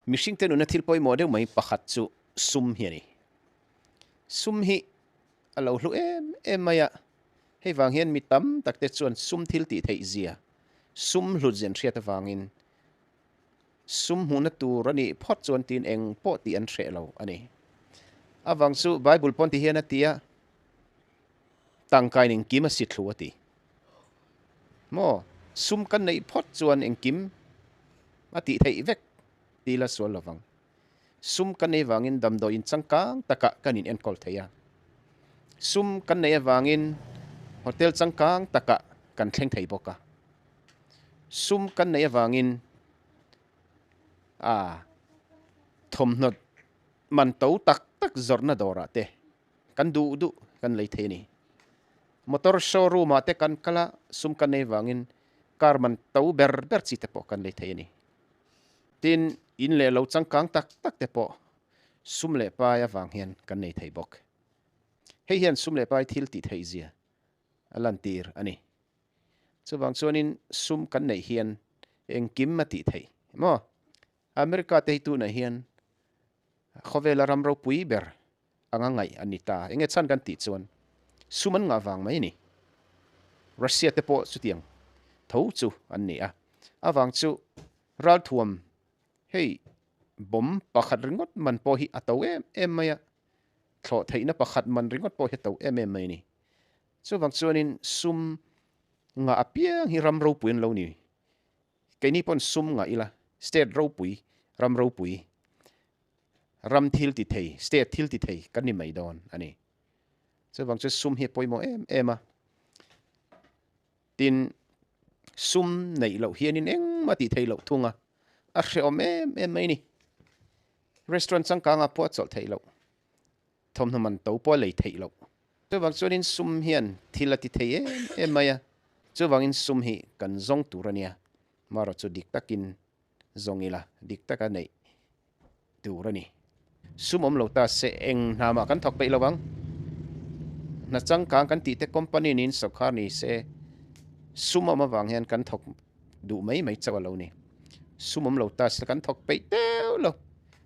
Mihringte nuna thil pawimawh deuh mai pakhat chu sum hi a ni. Sum hi a lo hlu em em mai a, hei vang hian mi tam takte chuan sum thil tih theih zia, sum hlut zen hriat avangin sum hmuhna tur a nih phawt chuan tiin eng pawh tih an hreh lo a ni. Avang chu Bible pawn ti hian a ti a, Tangkain engkim a si thlu a ti. Maw? Sum kan neih phawt chuan engkim a tih theih vek ti la sual lovang. Sum kan nei vangin damdawiin changkang takah kan in enkawl thei a. Sum kan nei avangin hotel changkang takah kan thleng thei bawk a. Sum kan nei avangin a thawmhnaw man to tak tak zawrhna dawrah te Kan duh duh kan lei thei a ni. Motor show room ah te kan kal a, sum kan nei vangin car man to ber ber chi te pawh kan lei thei a ni. Tin, in leh lo changkang tak tak te pawh sum leh pai avang hian kan nei thei bawk. Hei hian sum leh pai thil tih theih zia a lantir a ni. Chuvang chuanin sum kan neih hian engkim a tih theih maw? America te hi tunah hian khawvela ram ropui ber anga ngaih an ni ta. Enge chhan kan tih chuan sum an ngah vang mai a ni. Russia te pawh chutiang tho chu an ni a. Avang chu ralthuam hei bomb pakhat ringawt man pawh hi a to em em mai a, thlawh theihna pakhat man ringawt pawh hi a to em em mai a ni. Chuvang chuanin sum ngah apiang hi ram ropui an lo ni. Keini pawn sum ngah ila, state ropui, ram ropui, ram thil ti thei, state thil ti thei kan ni mai dawn a ni. Chuvang chu sum hi a pawimawh em em a. Tin, sum neih loh hianin engmah tih theih loh thung a, a hrehawm em em mai a ni. Restaurant changkangah pawh a chawlh theih loh. Thawmhnaw man to pawh a lei theih loh. Chuvang chuanin sum hian thil a ti thei em em mai a, chuvangin sum hi kan zawng tur a nia, marawh chu dik takin zawng ila, dik taka neih tur a ni. Sum awm lo ta se eng hna mah kan thawk peih lo ang. Hna changkang kan tih te company niin sawrkar ni se sum awm avang hian kan thawk duh mai mai chauh a lo ni. Sum awm lo ta se kan thawk peih teuh lo,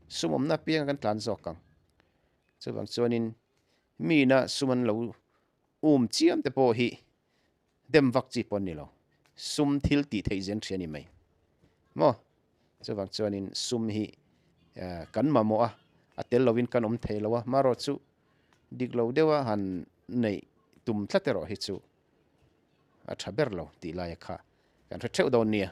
sum awmna apianga kan tlan zawk ang. Chuvang chuanin mina sum an lo um chiam te pawh hi dem vak chi pawh an ni lo. Sum thil tih theih zen hria ni mai maw? Chuvang chuanin sum hi kan mamawh a, a tel lovin kan awm thei lo a, marawh chu dik lo deuha han neih tum tlat erawh hi chu a tha ber lo tih laia kha kan hre theuh dawn nia.